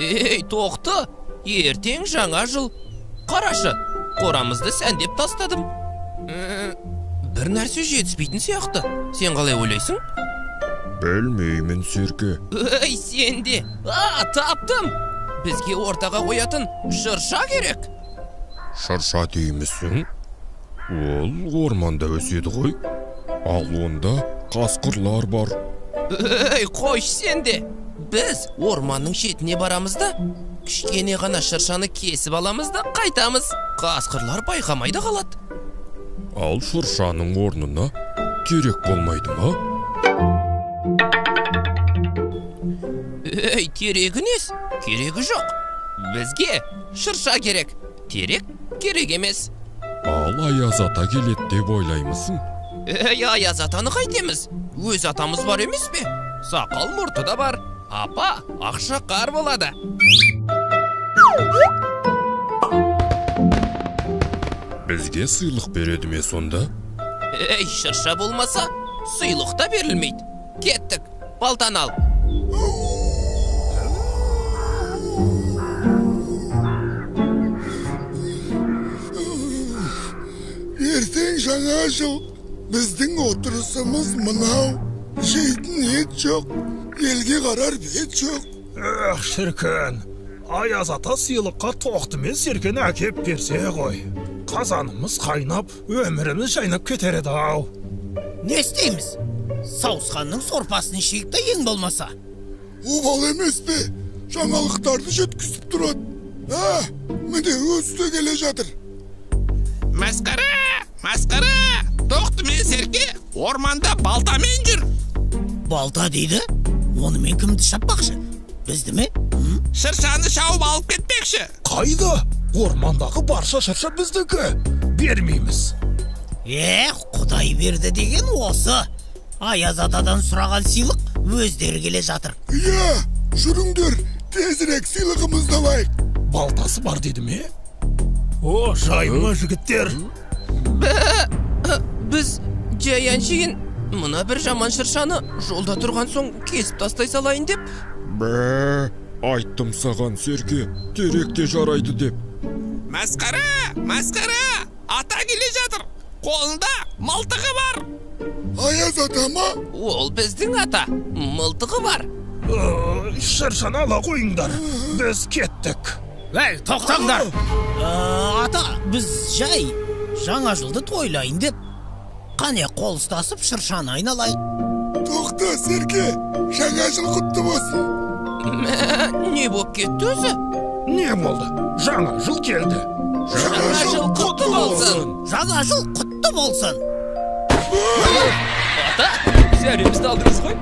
Ей, Тоқты, ертең жаңа жыл. Қарашы, қорамызды сәндеп тастадым. Бір нәрсе жетіспейтін сияқты. Сен қалай ойлайсың? Білмеймін, Серке. Ей, сен де. А, таптым. Бізге ортаға қоятын шырша керек. Шырша деймісің? Ол орманда өседі ғой. Ал онда қасқырлар бар. Ей, қойшы сен де. Біз орманның шетіне барамыз да, кішкене ғана шыршаны кесіп аламыз да қайтамыз. Қасқырлар байқамай да қалады. Ал шыршаның орнына терек болмайды ма? Ей, терегі несі? Керегі жоқ. Бізге шырша керек. Терек керек емес. Ал Аяз ата келеді деп ойлаймысың? Ей, Аяз атаны қайтеміз? Өз атамыз бар емес пе? Сақал мұрты да бар. Апа, ақша қар болады. Бізге сыйлық береді ме сонда? Ей, шырша болмаса, сыйлық та берілмейді. Кеттік, балтаны ал. Ертең жаңа жыл. Біздің отырысымыз мынау. Жейтін ет жоқ, елге қарар бет жоқ. Эх, шіркін, Аяз ата сыйлыққа Тоқты мен Серкені әкеп берсе ғой. Қазанымыз қайнап, өміріміз жайнап кетер еді ау. Не істейміз? Сауысқанның сорпасын ішейік та ең болмаса. Обал емес пе? Жаңалықтарды жеткізіп тұрады. Ә, міне өзі де келе жатыр. Масқара, масқара! Тоқты мен Серке орманда балтамен жүр. Балта дейді? Онымен кімді шаппақшы? Бізді ме? Шыршаны шауып алып кетпекші. Қайда? Ормандағы барша шырша біздікі. Бермейміз. Құдай берді деген осы. Аяз атадан сұраған сыйлық өздері келе жатыр. Иә, жүріңдер, тезірек сыйлығымызды алайық. Балтасы бар деді ме? О, жайма жігіттер. Біз жай әншейін мына бір жаман шыршаны жолда тұрған соң кесіп тастай салайын деп. Бә, айттым саған, Серке, терек те жарайды деп. Масқара, масқара, ата келе жатыр. Қолында мылтығы бар. Аяз ата ма? Ол біздің ата, мылтығы бар. Шыршаны ала қойыңдар, біз кеттік. Әй, тоқтаңдар. Ата, біз жай жаңа жылды тойлайын деп. Қане қол ұстасып шыршаны айналайық. Тоқта, Серке, жаңа жыл құтты болсын. Не болып кетті өзі? Не болды? Жаңа жыл келді. Жаңа жыл құтты болсын. Жаңа жыл құтты болсын. Ата, зәремізді алдыңыз ғой.